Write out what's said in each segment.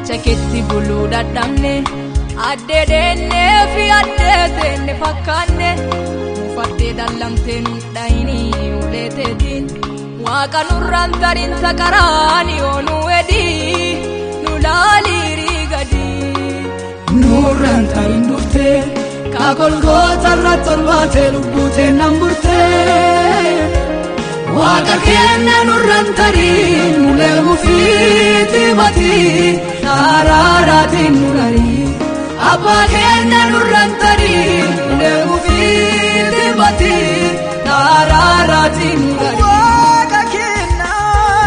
Jecha keetti buluu dadhabne, addee deennee fi addee teenne fakkaanne, mufattee dallamtee nun dhayinii ulee teetiin. Waaqa nurraan tarin taqaraan yoonuu edii nu laaliirii gadii. Nurraan tarin dhuftee kaakolgoota irratti ol baatee lubbuuteen nan burtee. Waaqa keenya nurraan tarin ulee mufiitti batii araaraatiin nu garii. Abbaa keenya nurraan tarin ulee mufiitti batii araaraatiin nu garii.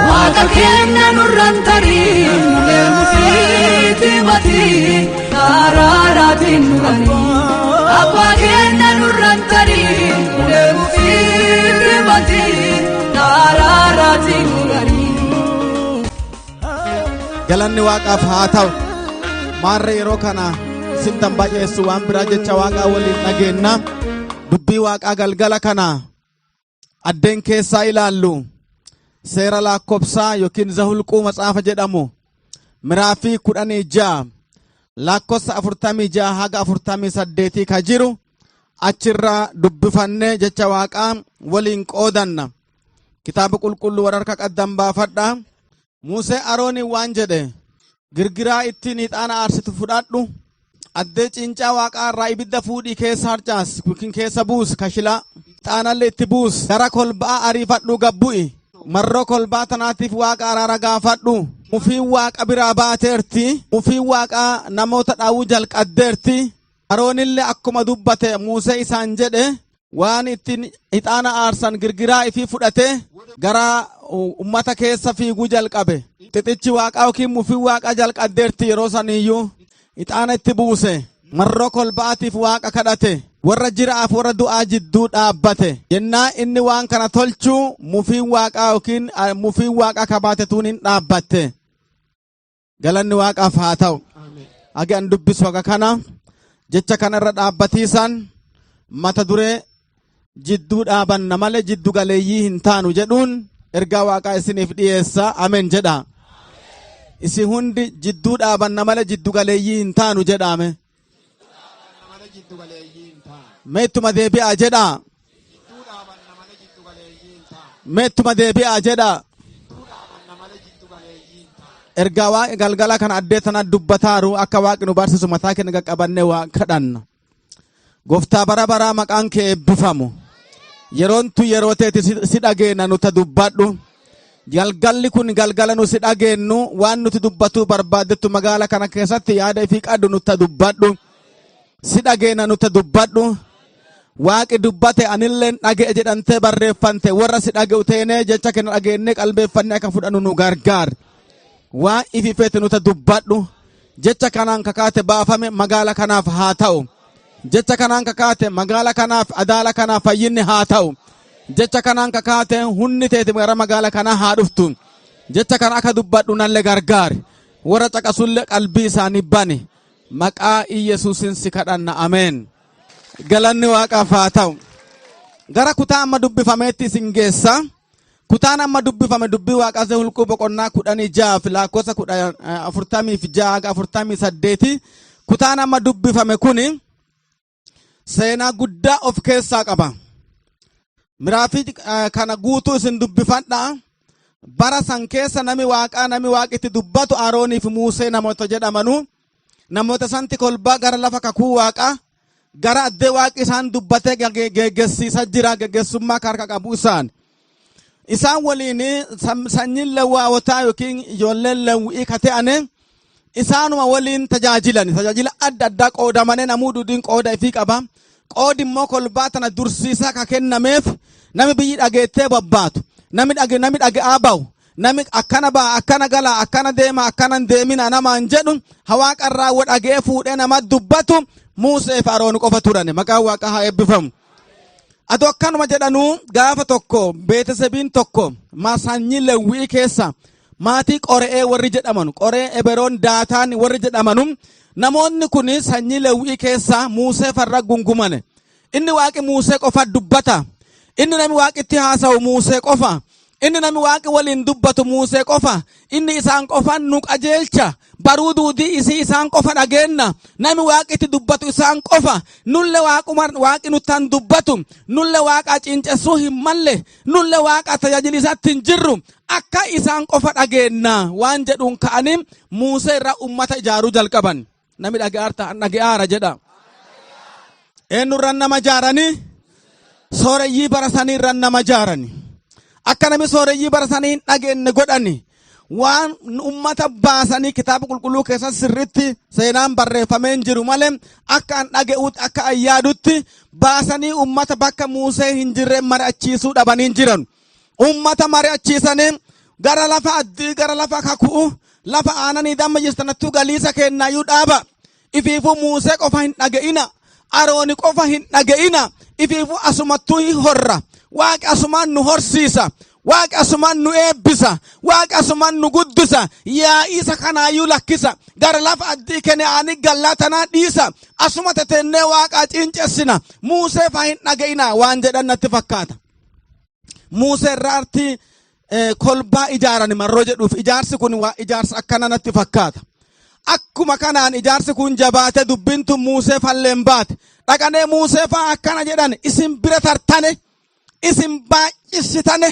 Waaqa keenya nurraan tarin ulee mufiitti batii araaraatiin nu garii. Abbaa keenya nurraan tarin ulee mufiitti batii araaraatiin nu garii. Galanni Waaqaaf haa ta'u. Maarra yeroo kana isin baay'eessu waan biraa jecha Waaqaa waliin dhageenna. Dubbii Waaqaa galgala kana addeen keessaa ilaallu seera lakkoobsaa yookiin Zahulquu matsaafa jedhamu miraafii 16 lakkoofsa 46 haga 48 ka jiru achirraa dubbifannee jecha Waaqaa waliin qoodanna. Kitaaba qulqulluu warra harka qaddan baafadha. Musee Arooniin waan jedhe, girgiraa ittiin ixaana aarsitu fudhadhu, addee cincaa Waaqaa irraa ibidda fuudhii keessa harcaas yookiin keessa buus, kashilaa ixaanallee itti buus, gara kolbaa ariifadhu gabbu'i, marroo kolbaa tanaatiif Waaqa araara gaafadhu. Mufiin Waaqa biraa baateerti, mufiin Waaqaa namoota dhaawuu jalqaddeerti. Aroonillee akkuma dubbate Musee isaan jedhe waan ittiin ixaana aarsan girgiraa ifii fudhate gara ummata keessa fiiguu jalqabe. Xixichi Waaqaa yookiin mufiin Waaqaa jalqaddeerti yeroo saniyyuu ixaana itti buuse. Marroo kolbaatiif Waaqa kadhate. Warra jiraaf warra du'aa jidduu dhaabbate. Yennaa inni waan kana tolchuu mufiin Waaqaa yookiin mufiin Waaqaa kabaate tuun hin dhaabbatte. Galanni Waaqaaf haa ta'u. Agi an dubbisu haga kana jecha kanarra dhaabbatiisaan mata duree jidduu dhaabanna malee jiddu galeeyyii hin taanu jedhuun ergaa Waaqaa isiniif dhiyeessa. Ameen jedha. Isin hundi jidduu dhaabanna malee jiddu galeeyyii hin taanu jedhaame. Mee ittuma deebi'aa jedha. Mee ittuma deebi'aa jedha. Ergaa Waaqni galgala kana addee tana dubbataaru akka Waaqni nu barsiisu mataa keenya qaqqabannee waa kadhanna. Gooftaa bara baraa, maqaan kee eebbifamu. Yeroon tu yeroo teeti si dhageenya, nuta dubbadhu. Galgalli kun galgala nu si dhageennu, waan nuti dubbatuu barbaadettu magaala kana keessatti yaada ifii qaddu nuta dubbadhu. Si dhageenya, nuta dubbadhu. Waaqi dubbate anilleen dhaga'e jedhantee barreeffante, warra si dhaga'u teenee jecha keenya dhageennee qalbeeffannee akka fudhannu nu gargaar. Waan ifi feete nuta dubbadhu. Jecha kanaan kakaate baafame magaala kanaaf haa ta'u. Jecha kanaan kakaate magaala kanaaf, adaala kanaaf fayyinni haa ta'u. Jecha kanaan kakaate hunni teeti gara magaala kanaa haa dhuftu. Jecha kana akka dubbadhu nallee gargaari. Warra caqasullee qalbii isaanii bani. Maqaa Iyesuusin si kadhanna. Ameen. Galanni Waaqaaf haa ta'u. Gara kutaa amma dubbifameetti isin geessa. Kutaan amma dubbifame dubbii Waaqaa Zehulquu boqonnaa 16 fi lakkoofsa 46 haga 48. Kutaan amma dubbifame kuni seenaa guddaa of keessaa qaba. Miraafii kana guutuu isin dubbifadha. Bara san keessa nami Waaqaa, nami Waaqitti dubbatu Aroonii fi Muusee namoota jedhamanu, namoota santi kolbaa gara lafa kakuu Waaqaa, gara addee Waaqi isaan dubbatee geggeessiisa jira, geggeessummaa harka qabu isaan. Isaan waliin sanyiin Lewwaawotaa yookiin ijoolleen Lewwii ka ta'ane isaanuma waliin tajaajilan, tajaajila adda addaa qoodamanii, namuu duudiin qooda ifii qaba. Qoodi immoo kolbaa tana dursiisaa ka kennameef nami biyyi dhageettee babbaatu, nami dhage, nami dhaga'aa bahu, nami akkana ba'a, akkana gala, akkana deema, akkana hin deemina namaan jedhu, hawaaqarraa wa dhagee fuudhee nama dubbatu Muusee fi Aroon qofa turan. Maqaan Waaqaa haa eebbifamu. Ado akkanuma jedhanuu gaafa tokko beetesebiin tokko sanyii Lewwii keessa maatii Qore'ee warri jedhamanu, Qoree, Eberoon, Daataan warri jedhamanu, namoonni kun sanyii Lewwii keessa Muusee farra gungumane. Inni Waaqi Muusee qofa dubbata. Inni nami Waaqitti haasa'u Muusee qofa. Inni nami waaqi waliin dubbatu Muusee qofa. Inni isaan qofan nu qajeelcha. Baruu duudii isii isaan qofa dhageenna. Nami waaqitti dubbatu isaan qofa. Nulle waaquma waaqi nuttan dubbatu. Nulle waaqa cincessuu hin malle. Nulle waaqa tajaajilisatti hin jirru. Akka isaan qofa dhageenna waan jedhuun ka'anii Muusee irraa ummata ijaaruu jalqaban. Nami dhaga'aarta dhaga'aara jedha. Eenyurran nama ijaaranii? Sooreyyii bara sanii irran nama ijaarani. Akka nami sooreyyii bara sanii hin dhageenye godhani. Waan ummata baasanii kitaaba qulqulluu keessa sirritti seenaan barreeffamee hin jiru malee akka an dhaga'utti akka an yaadutti baasanii ummata bakka Muusee hin jirre mari'achiisuu dhabanii hin jiran. Ummata mari'achiisanii gara lafa addii gara lafa kakuu lafa aananii damma jirtanattuu galiisa kennaayyuu dhaaba. Ifiifuu Muusee qofa hin dhaga'ina. Arooni qofa hin dhaga'ina. Ifiifuu asumattuu hin horra. Waaqi asumaan nu horsiisa. Waaqi asumaan nu eebbisa. Waaqi asumaan nu guddisa. Yaa'iisa kanaayyuu lakkisa. Gara lafa addii Kene'aanii gallaa tanaa dhiisa. Asuma teteennee waaqaa ciincessina. Muusee faa hin dhaga'ina waan jedhan natti fakkaata. Muusee irraatti kolbaa ijaaran marroo jedhuuf ijaarsi kun ijaarsa akkana natti fakkaata. Akkuma kanaan ijaarsi kun jabaate dubbiin tun Muusee falleen baate. Dhaqanee Muusee faa akkana jedhan isin bira tartane isin baay'isitane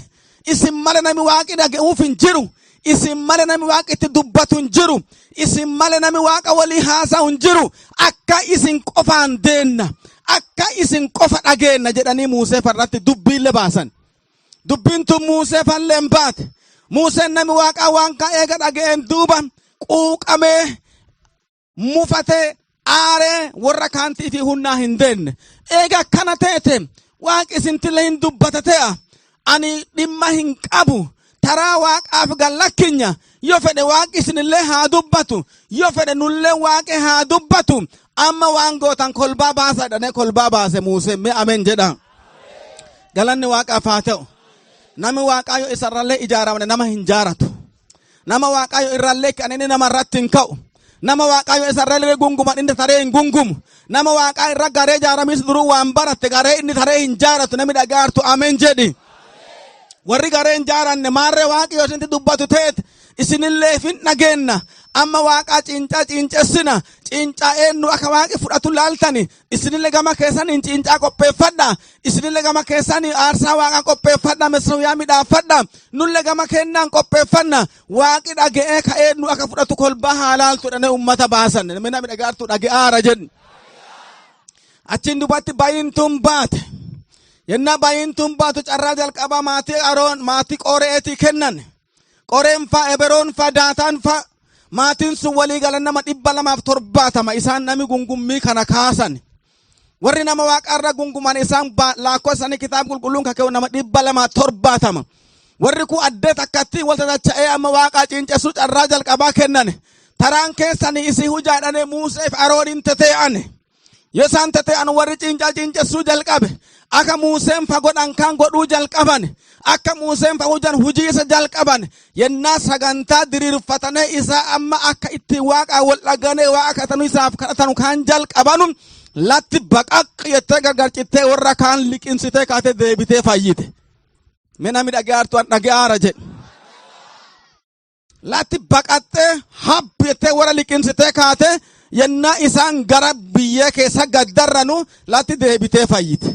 isin male nami waaqi dhaga'uuf hin jiru. Isin male nami waaqa itti dubbatu hin jiru. Isin male nami waaqa walii haasa'u hin jiru. Akka isin qofaan deenna. Akka isin qofa dhageenna jedhanii Muusee farratti dubbiillee baasan. Dubbiin tun Muusee falleen baate. Muuseen nami waaqaa waan ka'ee eega dhaga'een duuba quuqamee mufatee aaree warra kaantii fi hunnaa hin deenne. Eega akkana teete waaqi isintille hin dubbata te'a. Ani dhimma hin qabu. Taraa waaqaaf gallakkinya. Yoo fedhe waaqi isinillee haa dubbatu. Yoo fedhe nullee waaqi haa dubbatu. Amma waan gootan kolbaa baasa jedhanii kolbaa baase Muuseen mee ameen jedha. Galanni waaqaaf haa ta'u. Nami waaqaa yoo isarrallee ijaaramne nama hin jaaratu. Nama waaqaa yoo irrallee kan inni nama irratti hin ka'u. Nama waaqaa yoo isarrallee gunguman inni taree hin gungumu. Nama waaqaa irra garee ijaaramis duruu waan baratte garee inni taree hin jaaratu namni dhagaartu ameen jedhi. Warri garee hin jaaranne maarree waaqi yoo isintti dubbatu teete isinillee hin dhageenna. Amma waaqaa ciincaa ciincessina. Ciincaa eenyu akka waaqi fudhatu laaltani. Isinillee gama keessan hin ciincaa qopheeffadha. Isinillee gama keessan aarsaa waaqaa qopheeffadha. Mesooyaa midhaafadha. Nullee gama kennaan qopheeffanna. Waaqi dhaga'ee ka'ee nu akka fudhatu kolbaa haa laaltu jedhanii uummata baasan. Namni namni dhagaartu dhaga'aara jedhu. Achiin dubatti baay'intuun baate. Yennaa baay'intuun baatu carraa jalqabaa maatii Aroon maatii Qoreetii kennan. Qoreen faa Eberoon faa Daataan faa maatiin sun walii galan nama 270 isaan nami gungummii kana kaasan. Warri nama waaqarra gunguman isaan laakkoo isaanii kitaaba qulqulluun kakeewu nama 270. Warri kun addee takkatti wal tatacha'ee amma waaqaa ciincessuu carraa jalqabaa kennan. Taraan keessanii isii hujaadhane Muuseef Arooniin tetee'an. Yoo isaan tetee'an warri ciincaa ciincessuu jalqabe. Akka Muuseen fa godhan kan godhuu jalqaban. Akka Muuseen fa hujan hujii isa jalqaban. Yennaa sagantaa diriirfatanii isaa amma akka itti waaqaa wal dhaganee waaqa kadhatanu isaaf kadhatanu kan jalqabanu latti baqaq jettee gargar cittee warra kaan liqimsitee kaatee deebitee fayyite. Mee namni dhaga'aartu an dhaga'aara jedhe. Latti baqattee hab jettee warra liqimsitee kaatee yennaa isaan gara biyyee keessa gad darranu latti deebitee fayyite.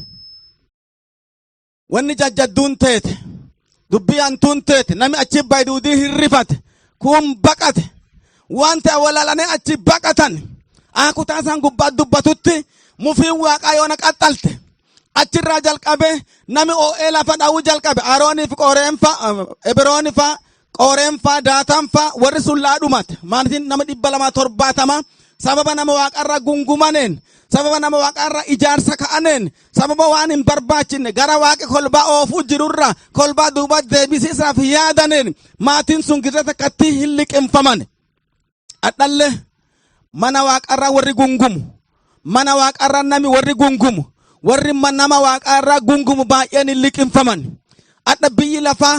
Wanni jajjadduun teete dubbii hantuun teete nami achi bayduudii hin rifate kun baqate waan ta'e walaalanii achi baqatan kutaa isaan gubbaa dubbatutti mufiin waaqaa yoona qaxxalte achirraa jalqabe nami oo'ee lafa dha'uu jalqabe Arooniif Qoreen fa'a Eberooni fa'a Qoreen fa'a Daataan fa'a warri sun laa dhumate maatiin nama 270 sababa nama waaqarra gungumaneen sababa nama waaqarra ijaarsa ka'aneen sababa waan hin barbaachinne gara waaqi kolbaa oofuu jirurra kolbaa duuba deebisiisaaf yaadaneen maatiin sun gizee takkatti hin liqimfaman. Dhadhalle mana waaqarraa warri gungumu mana waaqarraa nami warri gungumu warri nama waaqarraa gungumu baay'een hin liqimfaman. Adha biyyi lafaa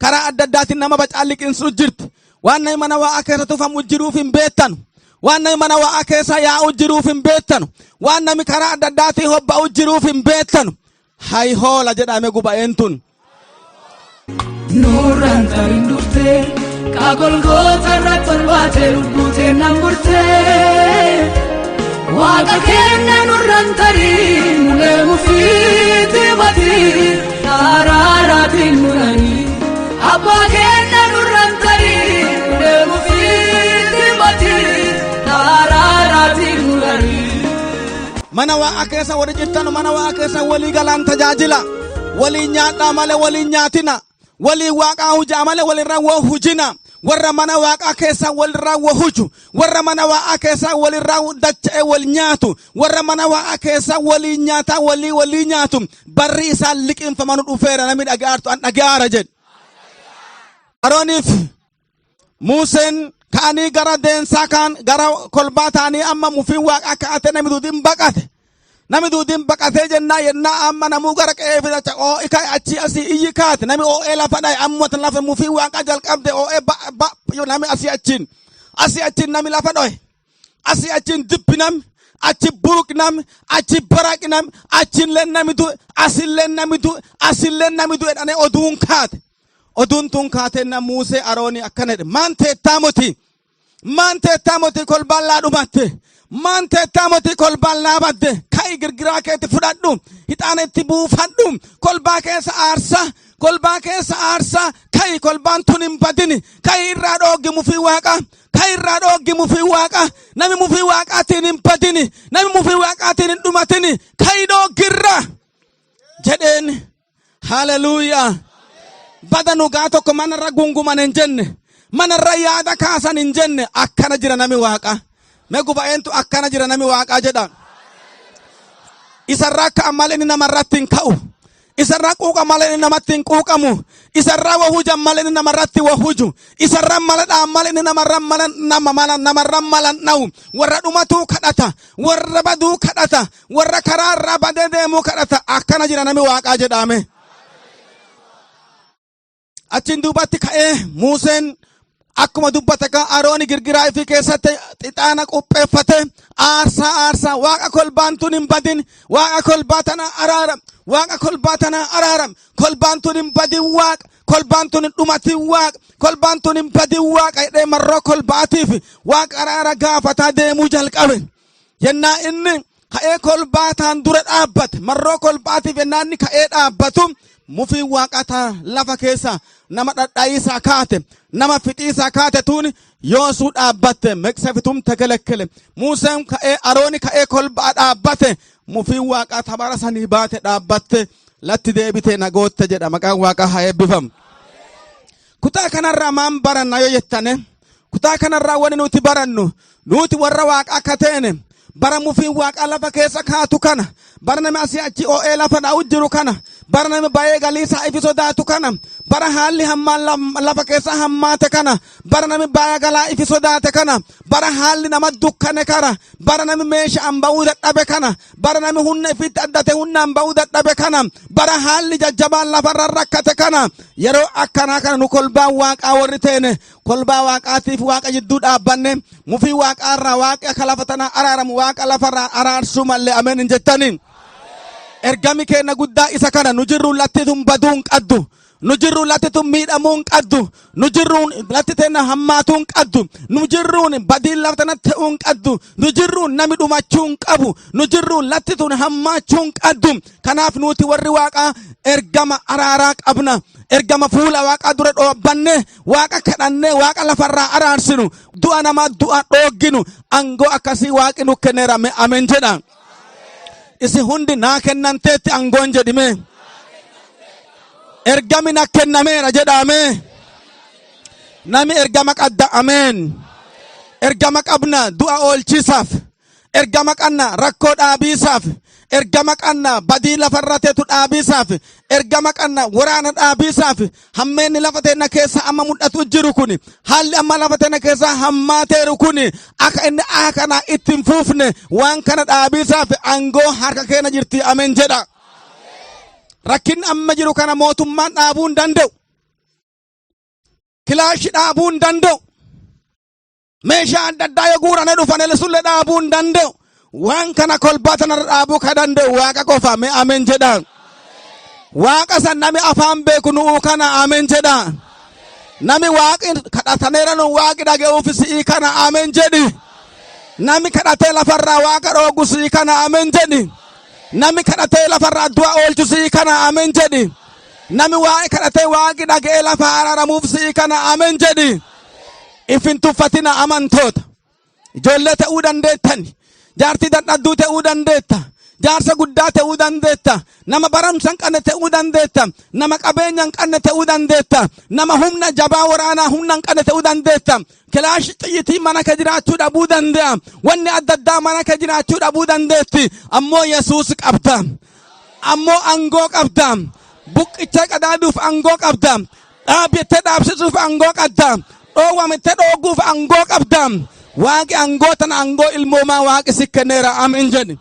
karaa adda addaatiin nama bacaa liqimsuu jirti. Waan nami mana waaqaa keessa tufamu jiruuf hin beektanu. Waan nami mana waaqaa keessa yaa'u jiruuf hin beektanu. Waan nami karaa adda addaatiin hobba'u jiruuf hin beektanu. Hay hoola jedhame guba'een tun. Nurraan tarin dhuftee ka Golgoota irratti ol baatee lubbuu teennan murtee. Waaqa keenya nurraan tarii ulee mufiitti batii araaraatiin nuranii. Abbaa keenya nurraan tarii ulee mufiitti batii araaraatiin nuranii. Mana Waaqa keessa warri jirtan, mana Waaqa keessa walii galaan tajaajila. Walii nyaadhaa malee walii nyaatina. Walii Waaqaa hujaa malee walirra woo hujina. Warra mana Waaqaa keessa walirra woo huju. Warra mana Waaqaa keessa walirra dacha'e wal nyaatu. Warra mana Waaqaa keessa walii nyaataa walii walii nyaatu. Barri isaan liqinfamanu dhufeera. Namni dhaga'aartu an dhaga'aara jedhe. Arooniif Museen ka'anii gara deensaa kaan gara kolbaa ta'anii amma mufiin Waaqaa ka'ate, namni duudiin baqate. Namni duudiin baqatee jennaa yennaa amma namuu gara qe'ee fidacha oo'i ka'e, achii asii iyyi kaate, nami oo'ee lafa dhaye. Amma lafa mufiin Waaqaa jalqabde, oo'ee ba ba nami asii achiin asii achiin nami lafa dhoye, asii achiin dibbi nami, achi buruq nami, achi baraq nami, achiillee nami du'e, asillee nami du'e, asillee nami du'e dhanee oduun kaate. Oduun tun kaateenna Muusee Aroonii akkana jedhe: "Maan teettaa moti? Maan teettaa moti? Kolbaan laa dhumatte. Maan teettaa moti? Kolbaan laa badde. Ka'i, girgiraa keetti fudhadhu, hixaana itti buufadhu, kolbaa keessa aarsa, kolbaa keessa aarsa. Ka'i, kolbaan tun hin badini. Ka'i, irraa dhooggi mufii Waaqa. Ka'i, irraa dhooggi mufii Waaqa. Nami mufii Waaqaatiin hin badini, nami mufii Waaqaatiin hin dhumatini. Ka'i, dhooggirra," jedheen. Haleluuyaa. Bada nugaa tokko manarra gunguman hin jenne, manarra yaada kaasan hin jenne. Akkana jira nami Waaqa. Mee guba'eentu akkana jira nami Waaqaa jedha. Isarraa ka'an malee inni namarratti hin ka'u. Isarraa quuqa malee inni namatti hin quuqamu. Isarraa wa hujan malee inni namarratti wa huju. Isarraa mala dha'an malee inni namarra mala nama mala namarra mala dha'u. Warra dhumatuu kadhata. Warra baduu kadhata. Warra karaa irraa badee deemuu kadhata. Akkana jira nami Waaqaa jedhame. Achiin duubatti ka'ee Muuseen akkuma dubbate kan Arooni girgiraa ifii keessatti xixaana qopheeffate aarsaa aarsaa. "Waaqa, kolbaan tun hin badin. Waaqa, kolbaa tana araaram. Waaqa, kolbaa tana araaram. Kolbaan tun hin badin. Waaqa, kolbaan tun hin dhumatin. Waaqa, kolbaan tun hin badin. Waaqa," jedhee marroo kolbaatiif Waaqa araara gaafataa deemuu jalqabe. Yennaa inni ka'ee kolbaa taan dura dhaabbate, marroo kolbaatiif yennaa inni ka'ee dhaabbatu, mufiin Waaqaa taa lafa keessa nama dhadhaayisaa kaate, nama fixiisaa kaate tuun yoosuu dhaabbatte. Meqsefitum tekelekkele. Muuseen ka'ee, Arooni ka'ee kolbaa dhaabbate, mufiin Waaqaa tabara sanii baate dhaabbatte, latti deebite nagootte jedha. Maqaan Waaqaa haa eebbifamu. Kutaa kanarraa maan baranna yoo jettane, kutaa kanarraa wani nuti barannu, nuti warra Waaqa akka teene, bara mufiin Waaqaa lafa keessa kaatu kana, bara nami asii achi oo'ee lafa dha'u jiru kana, bara nami bayee galiisaa ifi sodaatu kana, bara haalli hammaan lafa keessa hammaate kana, bara nami baya galaa ifi sodaate kana, bara haalli nama dukkane kana, bara nami meeshaan ba'uu dadhabe kana, bara nami humna ifitti addate humnaan ba'uu dadhabe kana, bara haalli jajjabaan lafarra rakkate kana, yeroo akkanaa kana nu kolbaan Waaqaa warri teene kolbaa Waaqaatiif Waaqa jidduu dhaabbanne mufii Waaqaarraa Waaqi akka lafa tanaa araaramu Waaqa lafarraa araarsuu mallee. Ameen hin jettaniin? Ergami keenya guddaa isa kana. Nu jirruun latti tun baduu hin qaddu. Nu jirruun latti tun miidhamuu hin qaddu. Nu jirruun latti teenna hammaatuu hin qaddu. Nu jirruun badiin lafa tanatti ta'uu hin qaddu. Nu jirruun nami dhumachuu hin qabu. Nu jirruun latti tun hammaachuu hin qaddu. Kanaaf nuti warri Waaqaa ergama araaraa qabna. Ergama fuula Waaqaa dura dhaabbanne Waaqa kadhannee Waaqa lafarraa araarsinu, du'a namaa du'a dhoogginu, aangoo akkasii Waaqi nu kenneera. Ameen jedha. Isi hundi naa kennanteetti aangoon jedhime. Ergami na kennameera jedhame. Nami ergama qadda, ameen. Ergama qabna du'a oolchisaaf. Ergama qabna rakkoo dhaabiisaaf. Ergama qabna badii lafarra teetu dhaabiisaaf. Ergama qabna waraana dhaabiisaaf. Hammeenni lafa teenya keessa amma mul'atu jiru kun, haalli amma lafa teenya keessa hammaateeru kun, akka inni akka kana itti hin fuufne waan kana dhaabiisaaf aangoo harka keenya jirti. Ameen jedha. Rakkinni amma jiru kana mootummaan dhaabuu hin danda'u. Kilaashi dhaabuu hin danda'u. Meeshaa adda addaa yoo guuranii dhufan sullee dhaabuu hin danda'u. Waan kana kolbaa tanarra dhaabuu ka danda'u Waaqa qofa. Mee ameen jedha. Waaqa san nami afaan beeku nu'uu kana ameen jedha. Nami waaqi kadhataneera nu waaqi dhaga'uuf si'ii kana ameen jedhi. Nami kadhatee lafarraa waaqa dhoogu si'ii kana ameen jedhi. Nami kadhatee lafarraa du'a oolchu si'ii kana ameen jedhi. Nami waaqi kadhatee waaqi dhaga'ee lafa araaramuuf si'ii kana ameen jedhi. Ifin tuffatina amantoota. Ijoollee ta'uu dandeettani. Jaartii dadhabduu ta'uu dandeetta. Jaarsa guddaa ta'uu dandeetta. Nama barumsa hin qabne ta'uu dandeetta. Nama qabeenya hin qabne ta'uu dandeetta. Nama humna jabaa waraanaa humna hin qabne ta'uu dandeetta. Kilaash xiyyitii mana kee jiraachuu dhabuu danda'a. Wanni adda addaa mana kee jiraachuu dhabuu dandeetti. Ammoo Yesuus qabda. Ammoo aangoo qabda. Buqqicha qadaaduuf aangoo qabda. Dhaabbittee dhaabsisuuf aangoo qabda. Dhoowwamittee dhooguuf aangoo qabda. Waaqi aangoo tana aangoo ilmoomaa waaqi si kenneera ameen jedhi.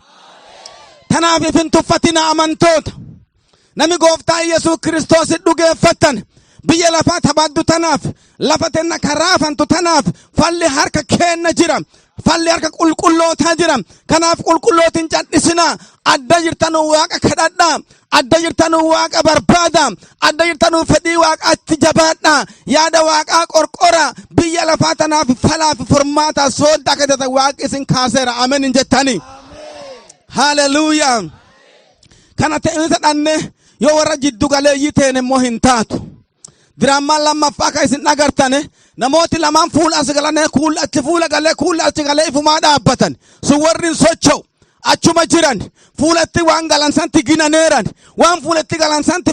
Tanaaf ifin tuffatina amantoota. Nami gooftaa Yesuus Kiristoos dhugeeffattan biyya lafaa tabaaddu tanaaf lafa tenna karaafantu tanaaf falli harka keenna jira. Falli harka qulqullootaa jira. Kanaaf qulqullootiin cadhisinaa. Adda jirtanuu waaqa kadhadhaa. Adda jirtanuu waaqa barbaada. Adda jirtanuu fedhii waaqaatti jabaadhaa. Yaada waaqaa qorqora. Biyya lafaa tanaaf falaaf furmaata soodda akka taatan waaqi isin kaaseera. Ameen hin jettanii. Haleluuyaa. Kana ta'insa dhanne yoo warra jiddu galeeyyii ta'en immoo hin taatu. Diraamaan lammaffaa kan isin agartane namooti lamaan fuula as galanii kuula achi fuula galee kuula achi galee ifumaa dhaabbatan. Sun warri hin socho'u. Achuma jiran fuulatti waan galan santi ginaneeran waan fuulatti galan santi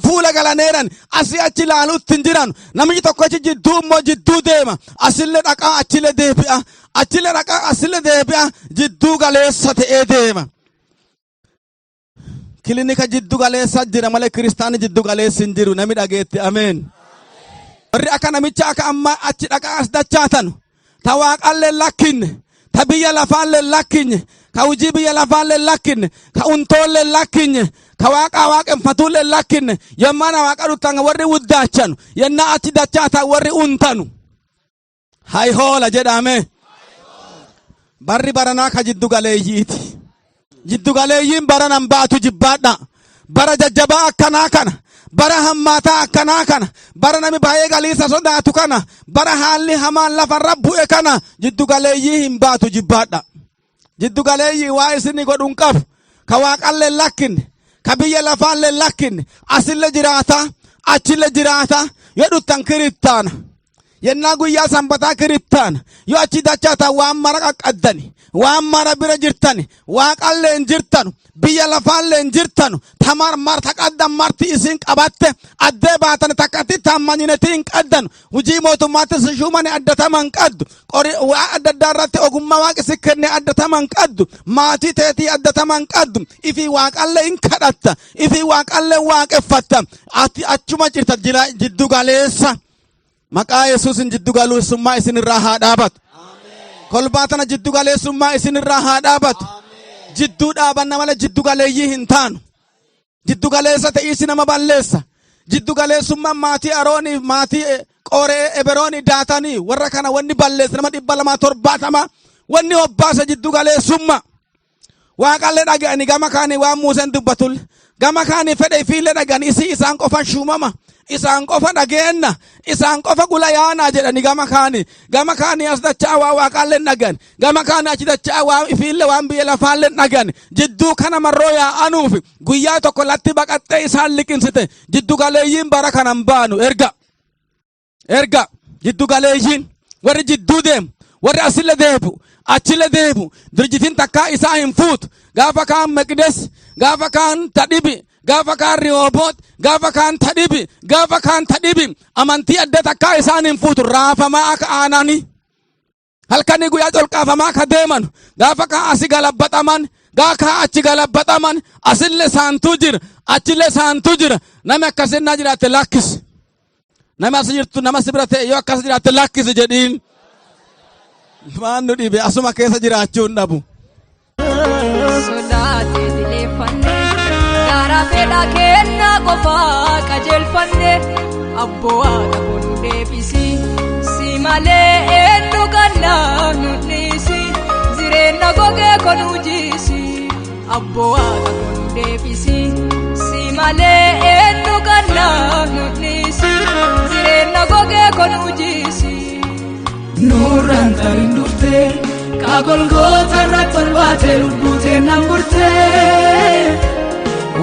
fuula galaneeran asii achi ilaaluutti hin jiran. Namichi tokko achi jidduu immoo jidduu deema, asillee dhaqaa achillee deebi'a, achillee dhaqaa asillee deebi'a, jidduu galeessa ta'ee deema. Kilinika jiddu galeessa jira malee kiristaanni jiddu galeessi hin jiru. Nami dhageetti ameen. Warri akka namicha akka ammaa achi dhaqaa as dachaatan ta waaqallee lakkinne, ta biyya lafaallee lakkinne, ka hojii biyya lafaallee lakkinne, ka untoollee lakkinne, ka waaqaa waaqenfatuullee lakkinne, yommaana waaqa dhuttan warri wuddaachanu yennaa achi dachaatan warri untanu. Hay hoola jedhame. Barri baranaa ka jiddu galeeyyiiti. Jiddu galeeyyiin baranan baatu jibbaadha. Bara jajjabaa akkanaa kana. Bara hammaataa akkanaa kana. Bara nami baay'ee galiisa sodaatu kana. Bara haalli hamaan lafarra bu'e kana. Jiddu galeeyyii hin baatu jibbaadha. Jiddu galeeyyii waa isinni godhuun qabu. Ka waaqallee lakkinne. Ka biyya lafaallee lakkinne. Asillee jiraata. Achillee jiraata. Yoo dhuttan kirittaana. Yennaa guyyaa sanbataa kirittaana. Yoo achi dachaatan waan mara qaqqaddani. Waan mara bira jirtani. Waaqallee hin jirtanu. Biyya lafaallee hin jirtanu. Tamar marta qaddan marti isin qabatte. Addee baatan takkatti taammanyinetii hin qaddanu. Hujii mootummaatti si shuumani addatama hin qaddu. Qori waa adda addaa irratti ogummaa waaqi si kenne addatama hin qaddu. Maatii teetii addatama hin qaddu. Ifii waaqallee hin kadhatta. Ifii waaqallee waaqeffatta. Ati achuma jirta jiddu galeessa. Maqaa Yesuusin jiddu galeessummaa isin irraa haa dhaabatu. Kolbaa tana jiddu galeessummaa isin irraa haa dhaabatu. Jidduu dhaabanna malee jiddu galeeyyii hin taanu. Jiddu galeessa ta'iisi nama balleessa. Jiddu galeessummaan maatii Aroonii maatii Qoree Eberoonii Daatanii warra kana wanni balleessa nama 270 wanni hobbaasa jiddu galeessummaa. Waaqallee dhaga'anii gama kaanii waan Muuseen dubbatul gama kaanii fedhe ifiillee dhaga'anii isii isaan qofa shuumama isaan qofa dhageenna isaan qofa gula yaanaa jedhanii gama kaanii as dachaa waa waaqallee dhaga'an gama kaanii achi dachaa waa ifiillee waan biyya lafaallee dhaga'an jidduu kana marroo yaa'anuuf guyyaa tokko latti baqattee isaan liqimsite. Jiddu galeeyyiin bara kanan baanu erga erga jiddu galeeyyiin warri jidduu deemu, warri asille deebu achille deebu, dirjitiin takkaa isaa hin fuutu. Gaafa kaan Meqdes, gaafa kaan tadhibi, gaafa kaan Rihooboot, gaafa kaan tadhibi, gaafa kaan tadhibi, amantii adda takkaa isaan hin fuutu. Raafamaa akka aananii halkanii guyyaa colqaafamaa akka deeman, gaafa kaan asi galabbaxaman, gaafa kaan achi galabbaxaman, asille saantuu jira, achille saantuu jira. Nami akkasinnaa jiraatte lakkisi. Nama as jirtu, nama si bira ta'e yoo akkas jiraatte lakkisi jedhiin. Waan nu dhibe asuma keessa jiraachuu hin dhabu. Sodaatee dileeffanne garaa fedhaa kennaa qofaa qajeelfanne. Abboo waaqa kun deebisi, si malee eenyu kannaa nu dhiisi, jireenya gogee konuu jiisi. Abboo waaqa kun deebisi si. malee eenyu gannaaf nu dhiisi jireenya gogee konuu jiisi. Nurraan tarin dhuftee kaagolgoota irratti ol baatee lubbuutee nan burtee.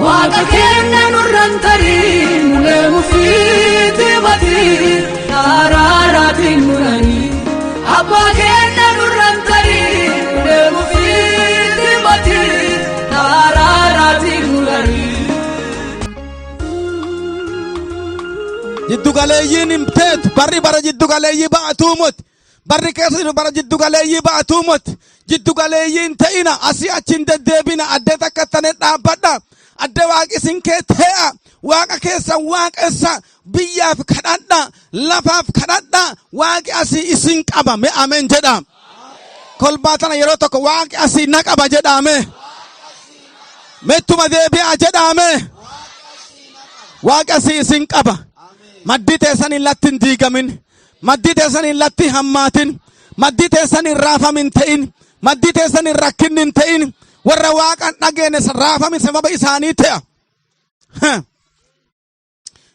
Waaqa kenna nurraan tarii mulee mufiitii batii araaraatiin nuranii. Abbaa kenna nurraan tarii mulee mufiitii batii araaraatiin nuranii. Jiddu galeeyyiin hin teetu barri bara jiddu galeeyyii ba'atuu moti. Barri keessa jiru bara jiddu galeeyyii ba'atuu moti. Jiddu galeeyyiin ta'ina asii achi hin deddeebina addee takka tane dhaabbadha. Adde waaqi isin kee te'a waaqa keessan waaqessa biyyaaf kadhadha lafaaf kadhadha waaqi asii isin qaba mee ameen jedha. Kolbaa tana yeroo tokko waaqi asii na qaba jedhaame. Meettuma deebi'aa jedhaame. Waaqi asii isin qaba. Maddii teessan hin latti hin diigamin. Maddii teessan hin latti hammaatin. Maddii teessan hin raafamin ta'in. Maddii teessan hin rakkinni hin ta'in. Warra waaqan dhageenne raafamin sababa isaanii ta'a.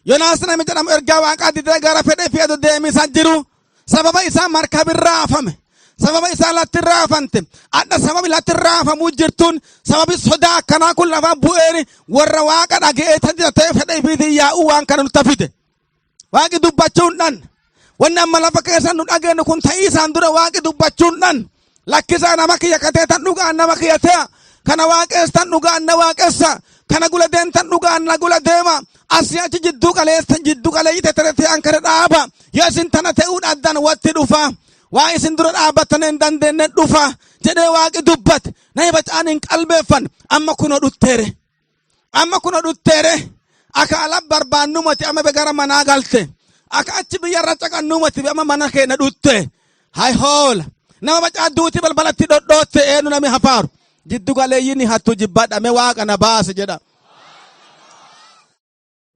Yonaas namni jedhamu ergaa waaqaa didee gara fedhe fi aduu deemisaa jiru. Sababa isaa markabin raafame. Sababa isaa latti raafante. Adha sababi latti raafamuu jirtuun sababi sodaa akkanaa kun lafa bu'een warra waaqa dhaga'ee ta'ee fedhe ifiitiin yaa'uu waan kana nutti fide. Waaqi dubbachuun dhan. Wanni amma lafa keessa nu dhageenyu kun ta'ii isaan dura waaqi dubbachuun dhan. Lakkisaa nama kiyya katee tan dhugaan nama kiyya ta'a. Kana waaqeessan dhugaan na waaqessa. Kana gula deemtan dhugaan na gula deema. Asii achi jidduu qaleessa jidduu qaleeyyi teteretee an kana dhaaba. Yoo isin tana ta'uu dhabdan watti dhufa. Waa isin dura dhaabbatanii hin dandeenye dhufa. Jedhee waaqi dubbate. Nama bacaan hin qalbeeffan. Amma kunoo dhutteere. Amma kunoo dhutteere. Akka ala barbaannumati amma gara manaa galte. Akka achi biyyarra caqannumati amma mana keenya dhutte. Hay hoola. Nama bacaa duuti balbalatti dhodhootte eenyu nami hafaaru. Jiddu galeeyyiin hattu jibbadhame waaqa na baase jedha.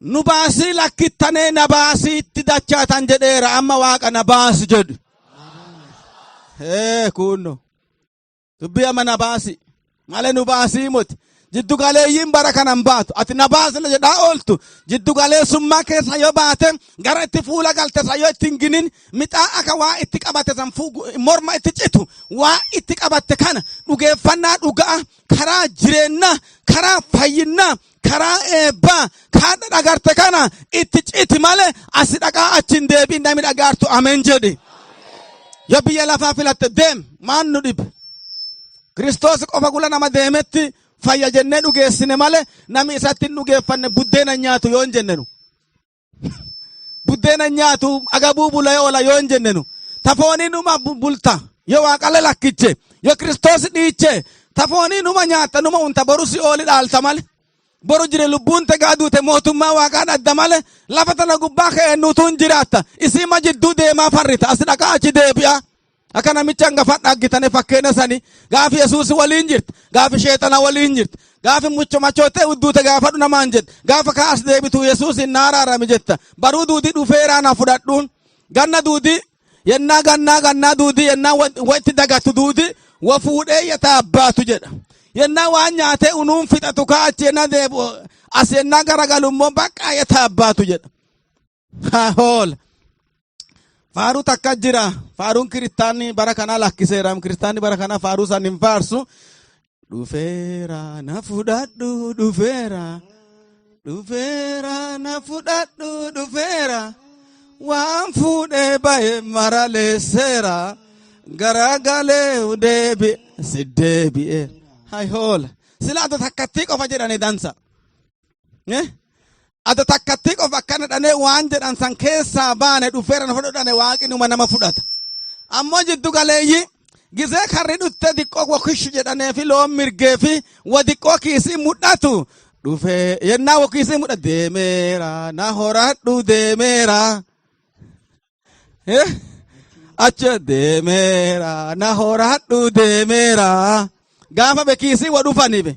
Nu baasii lakkittanee na baasii itti dachaatan jedheera amma waaqa na baasi jedhu. Ee kunno. Dubbii amma na baasi. Malee nu baasii moti. Jiddu galeeyyiin bara kanan baatu. Ati na baasila jedhaa ooltu. Jiddu galeessummaa keessa yoo baate gara itti fuula galte san yoo itti hin ginin mixaa akka waa itti qabate san morma itti citu waa itti qabatte kana dhugeeffannaa dhugaa karaa jireennaa karaa fayyinnaa karaa eebbaa kaadha dhagarte kana itti citi malee asi dhaqaa achi hin deebiin namni dhagaartu ameen jedhi. Yoo biyya lafaa filatte deem maan nu dhibe. Kiristoos qofa gula nama deemetti fayya jennee dhugeessine malee namni isatti hin dhugeeffanne buddeena hin nyaatu yoo hin jennenu. Buddeena hin nyaatu agabuu bulee oola yoo hin jennenu. Tafoonii numa bulta yoo waaqalle lakkiche yoo Kiristoos dhiiche tafoonii numa nyaatta numa unta boru si ooli dhaalta malee. Boru jire lubbuun tegaa duute mootummaa waaqaa dhadda malee lafa tana gubbaa ka'ee nuutu hin jiraatta. Isiima jidduu deemaa farrita as dhaqaa achi deebi'a. Akka namicha hangafa dhaggitane fakkeenya sani gaafi Yesuus waliin jirti gaafi sheexana waliin jirti gaafi mucho machootee udduute gaafadhu namaan jedhe gaafa kaas deebitu Yesuus hin naaraarami jetta baruu duudi dhufeeraa na fudhadhuun ganna duudi yennaa gannaa gannaa duudi yennaa watti dagatu duudi wa fuudhee yataa abbaatu jedha yennaa waan nyaatee unuun fixatu kaa achi yennaa deebi'u as yennaa garagalu immoo bakka yataa abbaatu jedha. Haa hoola. Faaruu takka jira. Faaruun kiristaanni bara kanaa lakkiseera. Kiristaanni bara kanaa faaruu san hin faarsu. Dhufeera na fudhadhu dhufeera. Dhufeera na fudhadhu dhufeera. Waan fuudhee bahe maraleesseera. Garagalee deebi'e si deebi'e. Hay hoola. Sila ati takkattii qofa jedhani dansa. Eh? Ado takkattii qofa akkana dhanee waan jedhan san keessaa baane dhufeera na fudhadhane waaqni numa nama fudhata. Ammoo jiddu galeeyyi gizee karri dhutte diqqoo wakish jedhanee fi loon mirgee fi wa diqqoo kiisii mudhatu dhufee yennaa wa kiisii mudha deemeera na horadhu deemeera. Eh? Achi deemeera na horadhu deemeera. Gaafa bekiisii wa dhufanii be.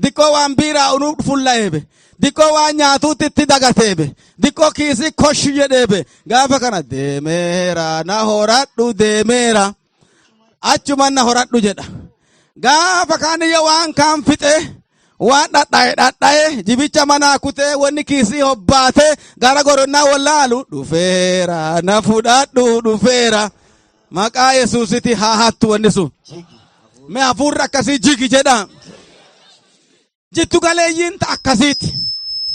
Diqqoo waan biiraa unu fulla'ee be. Diqqoo waan nyaatuutti itti dagatee be. Diqqoo kiisii koshi jedhee be. Gaafa kana deemeera na horadhu deemeera. Achuman na horadhu jedha. Gaafa kaan iyya waan kaan fixe Waan dhadhaa'e dhadhaa'e, jibicha manaa kutee, wanni kiisii hobbaatee gara goronnaa wallaalu dhufeera, na fudhadhu dhufeera. Maqaa Yesuusiti haa hattu wanni sun. Mee hafuurri akkasii jigi jedha. Jiddu galeeyyiin ta akkasiiti.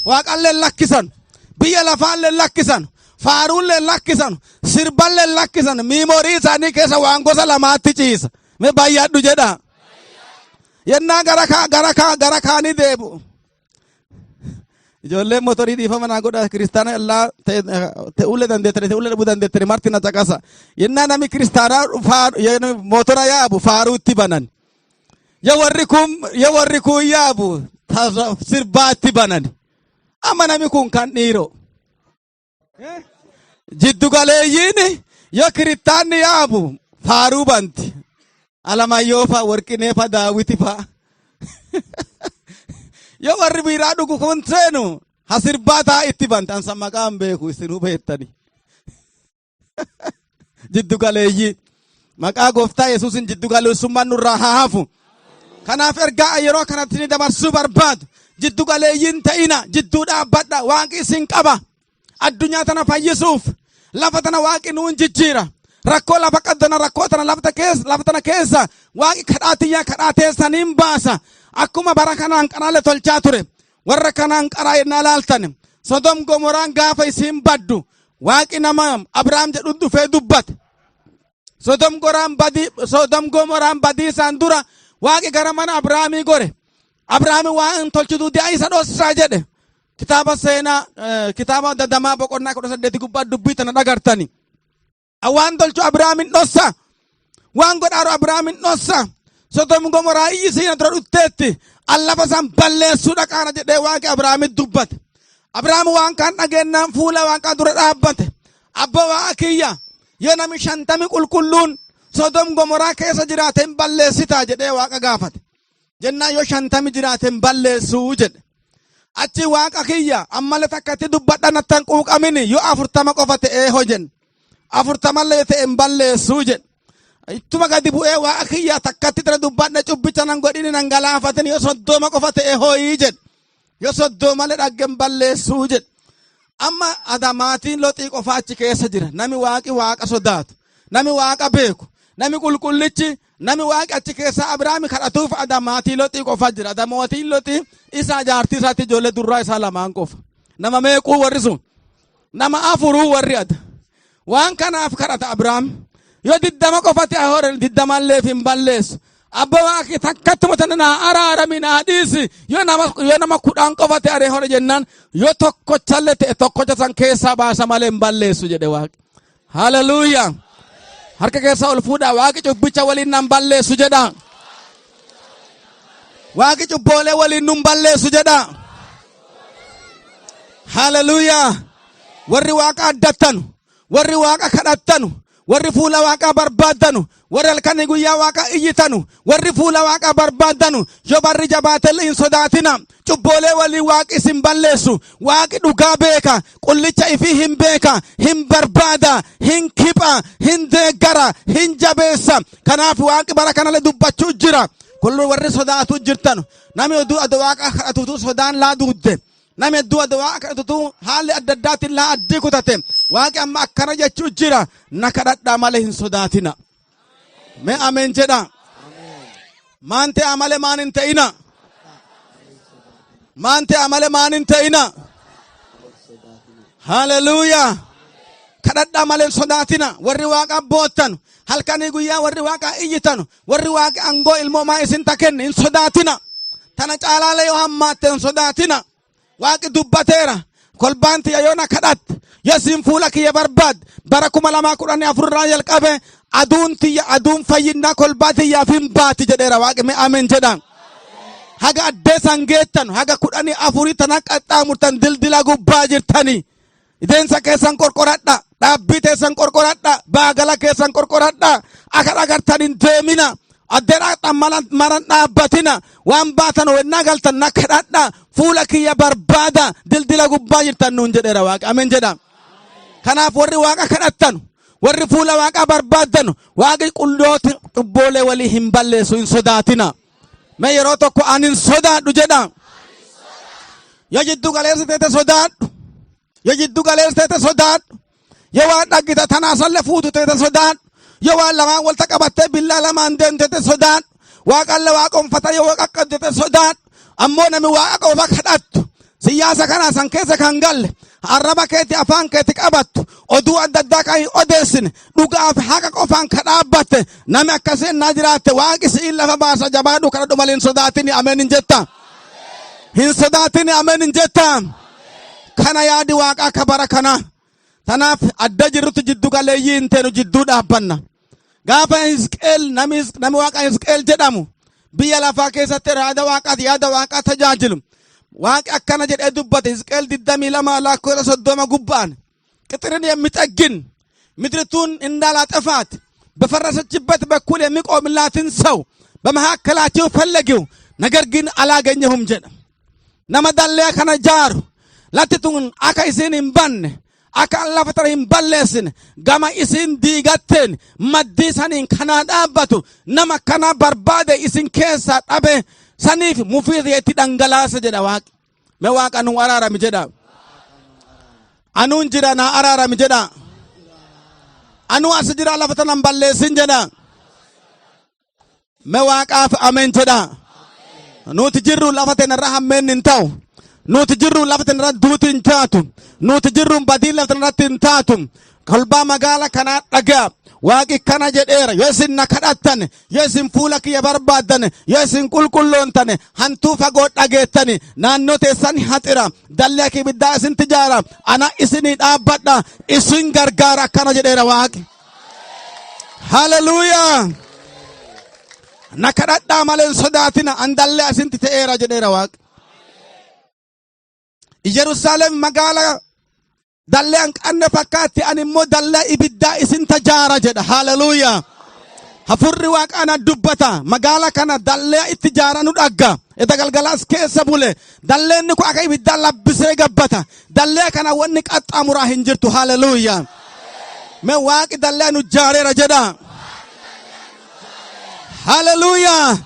Waaqallee lakkisan, biyya lafaallee lakkisan, faaruullee lakkisan, sirballee lakkisan, memory isaanii keessa waan gosa lamaatti ciisa. Mee baay'adhu jedha. Yennaa gara kaa gara kaa gara kaanii deebi'u. Ijoolleen motorii dhiifama naa godha, kiristaana illaa ta'uullee dandeettani, ta'uullee dhabuu dandeettani, marti na caqasa. Yennaa namni kiristaanaa motora yaabu faaruu itti banan. Yoo warri kun yaabu sirbaatti banan. Amma namni kun kan dhiiroo. Jiddu galeeyyiin yoo kiristaanni yaabu faaruu banti. Alamayyoo fa'a, Warqinee fa'a, Daawiti fa'a. Yoo warri biiraa dhugu kun seenu hasirbaa ta'a itti banti. Ansa maqaan beeku, isinuu beektani. Jiddu galeeyyii. Maqaa Gooftaa Yesuusin jiddu galeessummaan nurraa haa hafu. Kanaaf ergaa yeroo kanatti ni dabarsuu barbaadu. Jiddu galeeyyiin ta'ina, jidduu dhaabbadha, Waaqi isin qaba. Addunyaa tana fayyisuuf lafa tana Waaqi nuun jijjiira. Rakkoo lafa qabdana, rakkoo tana lafta keessa, lafa tana keessa Waaqi kadhaa tiyyaa, kadhaa teessaniin baasa. Akkuma bara kanaan qaraalee tolchaa ture. Warra kanaan qaraa yennaa laaltan, Sodom Gomoraan gaafa isiin baddu Waaqi nama Abrahaam jedhu dhufee dubbate. Sodom Gomoraan badii isaan dura Waaqi gara mana Abrahaamii gore. Abrahaami waan tolchitu di'a isa dhossaa jedhe. Kitaaba seenaa, kitaaba dadamaa boqonnaa 18 gubbaa dubbii tana dhagartani. Waan tolchu Abrahaamin dhossa. Waan godhaaru Abrahaamin dhossa. Sodom Gomoraa iyyi siina dura dhutteetti. Allafa isaan balleessuu dhaqaana jedhee Waaqi Abrahaamit dubbate. Abrahaam waan kaan dhageenyaan fuula Waaqaa dura dhaabbate. "Abba Waaqa kiyya, yoo nami 50 qulqulluun Sodom Gomoraa keessa jiraate hin balleessitaa?" jedhee Waaqa gaafate. Jennaan yoo 50 jiraate hin balleessuu jedhe. Achi "Waaqa kiyya, ammallee takkatti dubbadha, nattan quuqamini, yoo 40 qofa ta'ee hojen?" 40llee ta'e hin balleessuu jedhe. Ittuma gadi bu'ee "Waaqa kiyya, takkatti tana dubbadha, cubbicha nan godhini, nan galaafatin, yoo 30 qofa ta'e hooyii?" jedhe. Yoo 30llee dhagge hin balleessuu jedhe. Amma adamaatiin Loxii qofa achi keessa jira. Nami Waaqi Waaqa sodaatu. Nami Waaqa beeku. Nami qulqullichi, nami Waaqi achi keessa Abrahaami kadhatuuf adamaatii Loxii qofa jira. Adamaatiin Loxii isaa, jaartii isaatti, ijoollee durraa isaa lamaan qofa. Nama meequu warri sun? Nama afuruu warri ada. Waan kanaaf kadhata Abrahaam. Yoo 20 qofa ta'e hore 20lleef hin balleessu. Abba Waaqi, takkattuma tana naa araarami, naa dhiisi. Yoo nama 10 qofa ta'e hore jennaan, yoo tokkochallee ta'e tokkocha san keessaa baasa malee hin balleessu jedhe Waaqi. Haleluuyaa. Harka keessaa ol fuudhaa, "Waaqi cubbicha waliin nan balleessu" jedha. "Waaqi cubboolee waliin nun balleessu" jedha. Haleluuyaa. Warri Waaqa addattanu, warri Waaqa kadhattanu, warri fuula Waaqaa barbaaddanu, warri halkanii guyyaa Waaqa iyyitanu, warri fuula Waaqaa barbaaddanu, yoo barri jabaatellee hin sodaatina. Cubboolee waliin Waaqi isin balleessu. Waaqi dhugaa beeka, qullicha ifii hin beeka, hin barbaada, hin kipha, hin deeggara, hin jabeessa. Kanaaf Waaqi bara kanallee dubbachuu jira. Kullu warri sodaatu jirtan, namni oduu adda Waaqa kadhatutu sodaan laa duudde. Namni hedduu adda Waaqa kadhatutu haalli adda addaatiin laa addii kutate. Waaqi amma akkana jechuu jira. Na kadhadhaa malee hin sodaatina. Mee ameen jedha. Maan ta'aa malee maan hin ta'ina. Maan ta'aa malee maan hin ta'ina. Haleluuyaa. Kadhadhaa malee hin sodaatina. Warri Waaqa boottan, halkanii guyyaa warri Waaqa iyyitan, warri Waaqa aangoo ilmoomaa isin ta kenne, hin sodaatina. Tana caalaalee yoo hammaatte hin sodaatina. Waaqi dubbateera. Kolbaan tiyya yoo na kadhatte, yoo isin fuula kiyya barbaadde, bara 2014 irraa jalqabe aduun tiyya, aduun fayyinnaa kolbaa tiyyaaf hin baati jedheera Waaqi. Mee ameen jedha. Haga addee san geettan, haga 14 tana qaxxaamurtan, dildila gubbaa jirtanii. Ideensa keessan qorqoradha. Dhaabbii teessan qorqoradha. Baagala keessan qorqoradha. Akka dhagartan hin deemina. Addee dhaqxan maran dhaabbatina. Waan baatan wennaa galtan na kadhadha. Fuula kiyya barbaada. Dildila gubbaa jirtan nuun jedheera Waaqa. Ameen jedha. Kanaaf warri Waaqa kadhattan, warri fuula Waaqaa barbaaddan, Waaqi qullooti cubboolee walii hin balleessu, hin sodaatina. Mee yeroo tokko ani hin sodaadhu jedha. Yoo jiddu galeessa teete sodaadhu. Yoo jiddu galeessa teete sodaadhu. Yoo waan dhaggita tanaa salle fuutu teete sodaadhu. Yoo waan lamaan walta qabattee billaa lamaan deemtete sodaadhu. Waaqalle waaqonfata yoo qaqqabdete sodaadhu. Ammoo nami Waaqa qofa kadhattu. Siyaasa kana san keessa kan galle, arraba keetti afaan keetti qabattu, oduu adda addaa kan hin odeessine, dhugaaf haqa qofaan ka dhaabbatte, nami akkasii ennaa jiraatte Waaqi si'iin lafa baasa. Jabaadhu, kadhadhu malee hin sodaatini. Ameen hin jetta? Hin sodaatini. Ameen hin jetta? Kana yaadi Waaqaa akka bara kana. Tanaaf adda jirrutti jiddu galeeyyii hin teenu, jidduu dhaabbanna. Gaafa Hisqeel, nami Waaqa Hisqeel jedhamu biyya lafaa keessatti yaada Waaqaati, yaada Waaqaa tajaajilu. Waaqi akkana jedhee dubbate, Hisqeel 22 lakkoofsa 30 gubbaan, ቅጥርን የሚጠግን፣ ምድሪቱን እንዳላጠፋት በፈረሰችበት በኩል የሚቆምላትን ሰው በመካከላቸው ፈለግሁ፣ ነገር ግን አላገኘሁም jedha. Nama dallee kana jaaru, latti tun akka isin hin banne, akka lafa tana hin balleessine, gama isin diigatteen maddii saniin kanaa dhaabbatu, nama kana barbaade isin keessaa dhabe, saniif mufii itti dhangalaasa jedha Waaqi. Mee Waaqa nu araarami jedha. Anuun jira, naa araarami jedha. Anuu as jira, lafa tana hin balleessin jedha. Mee Waaqaaf ameen jedha. Nuti jirru lafa tenarra hammeen hin ta'u. Nuti jirru lafa tenarra duuti hin taatu. Nuti jirru badiin lafa tenarratti hin taatu. Kolbaa magaala kanaa dhagaa. Waaqi kana jedheera. Yoo isin na kadhattan, yoo isin fuula kiyya barbaaddan, yoo isin qulqulloontan, hantuu fagoo dhageettani, naannoo teessan haxira. Dallee ibiddaa isin tijaara. Ana isinii dhaabbadha. Isin gargaara, akkana jedheera Waaqi. Haleluuyaa. Na kadhadhaa malee hin sodaatina, an dallee asinti ta'eera jedheera Waaqi. Yerusaalem magaala dallee hin qabne fakkaatti, ani immoo dallee ibiddaa isin tajaara jedha. Haleluuyaa. Hafurri Waaqaa na dubbata. Magaala kana dallee itti jaaranu dhagga. Eta galgalaas keessa bule. Dalleenni kun akka ibiddaa labbisee gabbata. Dallee kana wanni qaxxaamuraa hin jirtu. Haleluuyaa. Mee Waaqi dallee nu jaareera jedha. Haleluuyaa.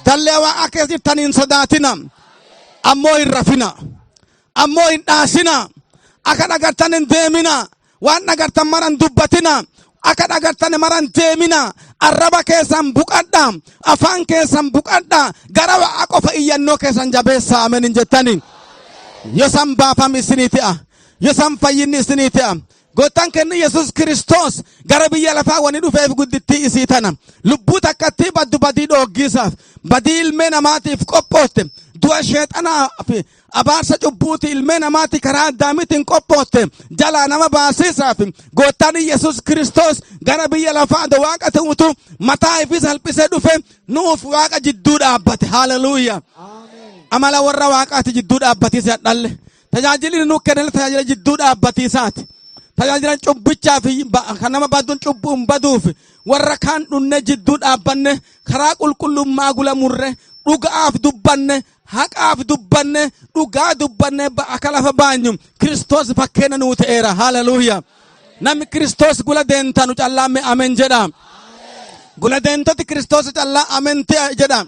Dallee Waaqa keessa jirtan hin sodaatina. Ammoo hin rafina. Ammoo hin dhaasina. Akka dhagartan hin deemina. Waan dhagartan maran dubbatina. Akka dhagartan maran deemina. Arraba keessan buqadha. Afaan keessan buqadha. Gara Waaqa qofa iyyannoo keessan jabeessaa. Ameen hin jettani? Yosan baafam isinii ta'a. Yosan fayyinni isinii ta'a. Gooftaan kenni Yesus Kiristoos gara biyya lafaa wani dhufeef guddittii isii tana. Lubbuu takkattii baddu badii dhooggiisaaf, badii ilmee namaatiif qophootte, du'a sheexanaa fi abaarsa cubbuuti ilmee namaati karaa Addaamiitiin qophootte jalaa nama baasiisaaf Gooftaan Yesus Kiristoos gara biyya lafaa Waaqa ta'utu mataa ifii salphisee dhufe, nuuf Waaqa jidduu dhaabbate. Haleluuyaa. Amala warra Waaqaati jidduu dhaabbatiisa dhalle. Tajaajilli nu kennan tajaajila jidduu dhaabbatiisaati. Tajaajila cubbichaa fi kan nama baduun cubbuun baduuf warra kaan dhunne jidduu dhaabbanne, karaa qulqullummaa gula murre, dhugaaf dubbanne, haqaaf dubbanne, dhugaa dubbanne akka lafa baanyu Kiristoos fakkeenya nuu ta'eera. Haleluuyaa. Namni Kiristoos gula deentanu callaa mee ameen jedha. Gula deentoti Kiristoos callaa ameen jedha.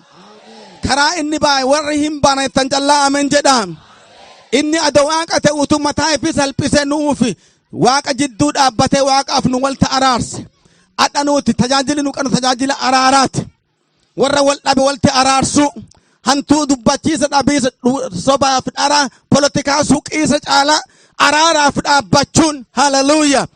Karaa inni baay'ee warri hin baana jettan callaa ameen jedha. Inni adoo Waaqa ta'utu mataa ifii salphisee nuufi Waaqa jidduu dhaabbatee Waaqaaf nu walta araarse. Adha nuti tajaajilli nu qabnu tajaajila araaraati. Warra wal dhabe walti araarsuu. Hantuu dubbachiisa dhabiisa, sobaaf dhara polotikaa suqiisa caalaa araaraaf dhaabbachuun. Haleluuyaa.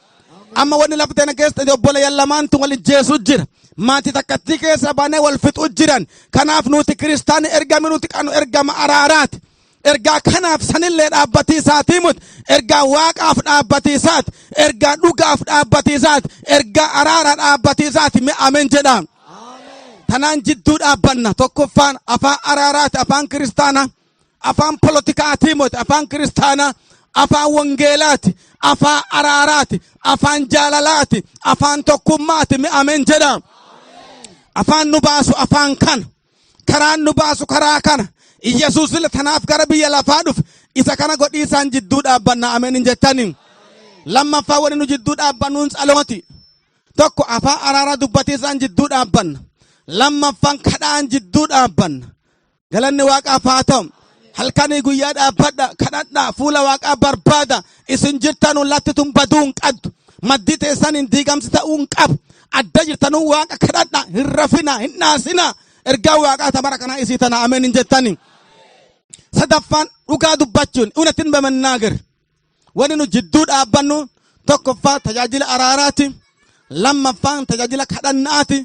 Amma wanni lafa tana keessa obboleeyyan lamaantu wal ijjeessu jira. Maatii takkattii keessa banee wal fixu jiran. Kanaaf nuti kiristaanii ergami nuti qabnu ergama araaraati. Ergaa kanaaf sanillee dhaabbatiisaatii muti. Ergaa Waaqaaf dhaabbatiisaati. Ergaa dhugaaf dhaabbatiisaati. Ergaa araara dhaabbatiisaati. Mee ameen jedha. Tanaan jidduu dhaabbanna. Tokkoffaan afaan araaraati. Afaan kiristaanaa. Afaan polotikaatii miti. Afaan kiristaanaa. Afaan wangeelaati. Afaan araaraati. Afaan jaalalaati. Afaan tokkummaati. Mee ameen jedha. Afaan nu baasu afaan kana. Karaan nu baasu karaa kana. Iyyasuus illee tanaaf gara biyya lafaa dhufe. Isa kana godhiisaan jidduu dhaabbanna. Ameen hin jettani? Lammaffaa wani nu jidduu dhaabbannuun tsalooti. Tokko afaan araaraa dubbatiisaan jidduu dhaabbanna. Lammaffaan kadhaan jidduu dhaabbanna. Galanni Waaqaaf haa ta'u. Halkanii guyyaa dhaabbadha, kadhadha, fuula Waaqaa barbaada. Isin jirtanu latti tun baduu hin qabdu. Maddi teessan hin diigamsi ta'uu hin qabu. Adda jirtanuu Waaqa kadhadha, hin rafina, hin dhaasina. Ergaa Waaqaa tabara kanaa isii tana ameen hin jettani. Sadaffaan dhugaa dubbachuun እውነትን በመናገር. Wanni nu jidduu dhaabbannu tokkoffaa tajaajila araaraati. Lammaffaan tajaajila kadhannaati.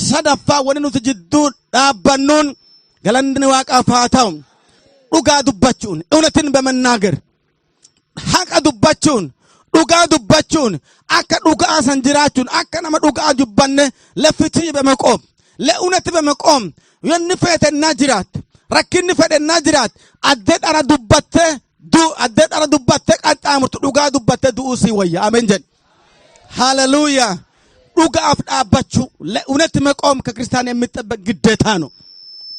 Sadaffaa wanni nuti jidduu dhaabbannuun, galanni Waaqaaf haa ta'u, dhugaa dubbachuun, እውነትን በመናገር, haqa dubbachuun, dhugaa dubbachuun, akka dhugaa san jiraachuun, akka nama dhugaa dubbanne ለፍትህ በመቆም፣ ለእውነት በመቆም wanni feetennaa jiraatte, rakkinni fedhennaa jiraatte, addee dhara dubbattee du addee dhara dubbattee qaxxaamurtu, dhugaa dubbattee du'uu sii wayya. Ameen jedhe. Haleluuyaa. Dhugaaf dhaabbachuu, ለእውነት መቆም ከክርስቲያን የሚጠበቅ ግዴታ ነው።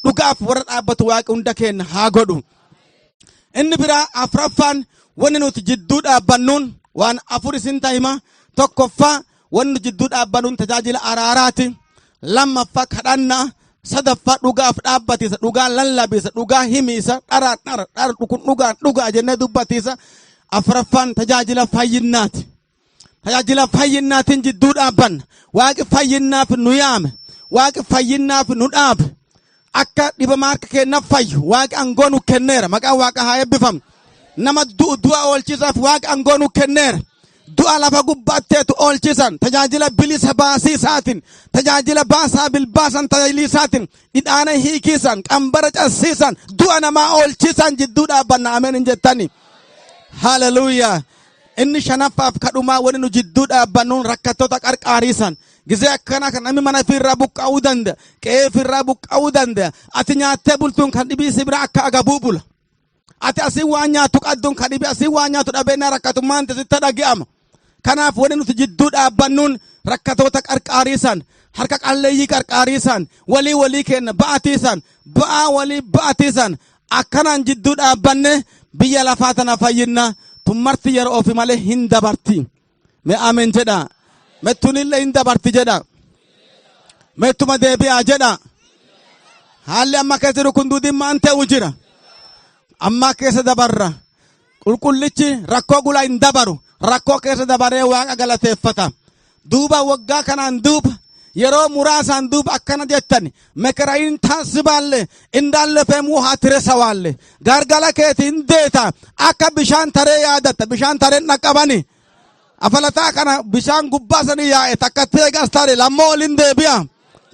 Dhugaaf warra dhaabbatu Waaqi hunda keenya haa godhu. Inni biraa afraffaan wanni nuti jidduu dhaabbannuun waan afur isin hima. Tokkoffaa wanni nuti jidduu dhaabbannuun tajaajila araaraati. Lammaffaa kadhannaa. Sadaffaa dhugaaf dhaabbatiisa, dhugaa lallabiisa, dhugaa himiisa, dharaa dhara dhara kun dhugaan dhugaa jennee dubbatiisa. Afraffaan tajaajila fayyinnaati. Tajaajila fayyinnaatiin jidduu dhaabbanna. Waaqi fayyinnaaf nu yaame. Waaqi fayyinnaaf nu dhaabe. Akka dhibamaa harka keenyaaf fayyu Waaqi aangoo nu kenneera. Maqaan Waaqa haa eebbifamu. Nama du'u du'a oolchisaaf Waaqi aangoo nu kenneera. Du'a lafa gubbaatteetu oolchisan tajaajila bilisa baasiisaatiin, tajaajila baasaa bilbaasan tajaajiliisaatiin, dhidhaana hiikiisan, qambara cassiisan, du'a namaa oolchisan jidduu dhaabbanna. Ameen hin jettani? Haleluuyaa. Inni shanaffaaf kadhumaa wani nu jidduu dhaabbannuun rakkattoota qarqaariisan. Gizee akkana kan namni mana ofirraa buqqa'uu danda'a, qe'ee ofirraa buqqa'uu danda'a. Ati nyaattee bultuun kan dhibii si bira akka agabuu bula. Ati asii waan nyaattu qadduun kan dhibii asii waan nyaatu dhabeenyaa rakkatummaan sitti dhaga'ama. Kanaaf wani nuti jidduu dhaabbannuun rakkatoota qarqaariisan, harka qalleeyyii qarqaariisan, walii walii kenna ba'atiisan, ba'aa walii ba'atiisan. Akkanaan jidduu dhaabbanne biyya lafaa tana fayyinna. Tummarti yeroo ofi malee hin dabarti. Mee ameen jedha. Mettunillee hin dabarti jedha. Mettuma deebi'aa jedha. Haalli amma keessa jiru kun duudimmaan ta'u jira. Amma keessa dabarra. Qulqullichi rakkoo gulaa hin dabaru. Rakkoo keessa dabaree Waaqa galateeffata. Duuba waggaa kanaan duuba, yeroo muraasaan duuba akkana jettan: መከራዬን ታስባለህ, እንዳለፈም ውሃ ትረሳዋለህ. Gaargala keeti hin deeta, akka bishaan taree yaadatta. Bishaan tareen dhaqqabani. Afalataa kana bishaan gubbaa sanii yaa'e takka teegas tare lammoo olin deebi'a.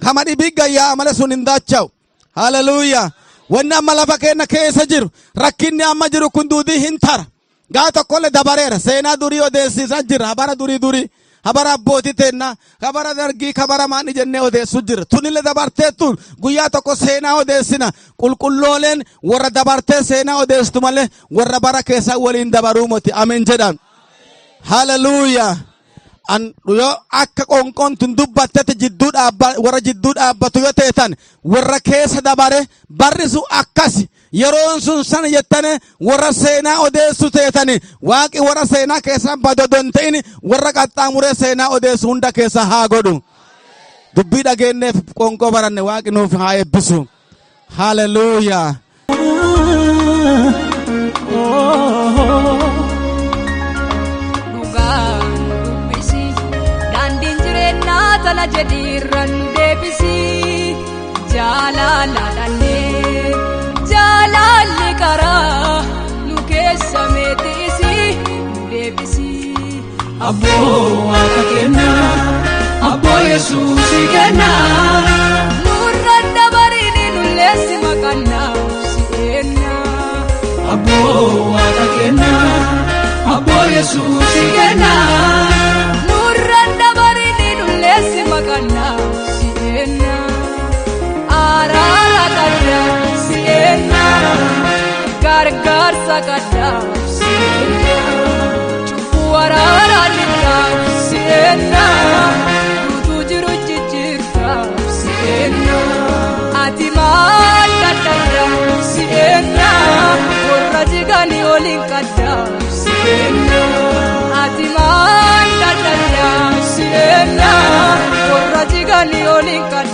Kama dhibii gayyaa malee sun hin daacha'u. Haleluuyaa. Wanni amma lafa keenya keessa jiru, rakkinni amma jiru kun duudii hin tara. Gaa tokkollee dabareera. Seenaa durii odeessisaa jira. Habara durii durii. Habara abbootii teenna. Habara dargii kabara maanni jennee odeessu jira. Tunillee dabarteettu guyyaa tokko seenaa odeessina. Qulqullooleen warra dabartee seenaa odeessitu malee warra bara keessa waliin dabaruu moti. Ameen jedhan. Haleluuyaa. An yoo akka qoonqoon tun dubbattetti jidduu dhaabba, warra jidduu dhaabbatu yoo teetan, warra keessa dabare barri sun akkas, yeroon sun sana jettane warra seenaa odeessu teetani, Waaqi warra seenaa keessa badodon ta'in warra qaxxaamuree seenaa odeessu hunda keessa haa godhu. Dubbii dhageenyeef qoonqoo baranne Waaqi nuuf haa eebbisu. Haleluuyaa. Dhugaan dubbisi, daandiin jireenyaa tana jedhiirra nu deebisi. Jaalala dhannee jaalalli karaa nu keessa meetisi, nu deebisi. Abboo Waaqa kennaa, abboo Yesuusii kennaa. Nurra dabariini nulleessi maqannaa si ennaa. Abboo Waaqa kennaa, abboo Yesuusii kennaa. Nurra dabariini nulleessi maqannaa si ennaa. Araara kadhaa si ennaa. Gargaarsa kadhaa si ennaa. Cubbuu araara dhiqaa si ennaa. Duutuu jiru jijjiirtaa si ennaa. Ati maal dadhabdaa si ennaa. Warra jiganii oliin kadhaa si ennaa. Ati maal dadhabdaa si ennaa. Warra jiganii oliin kadhaa.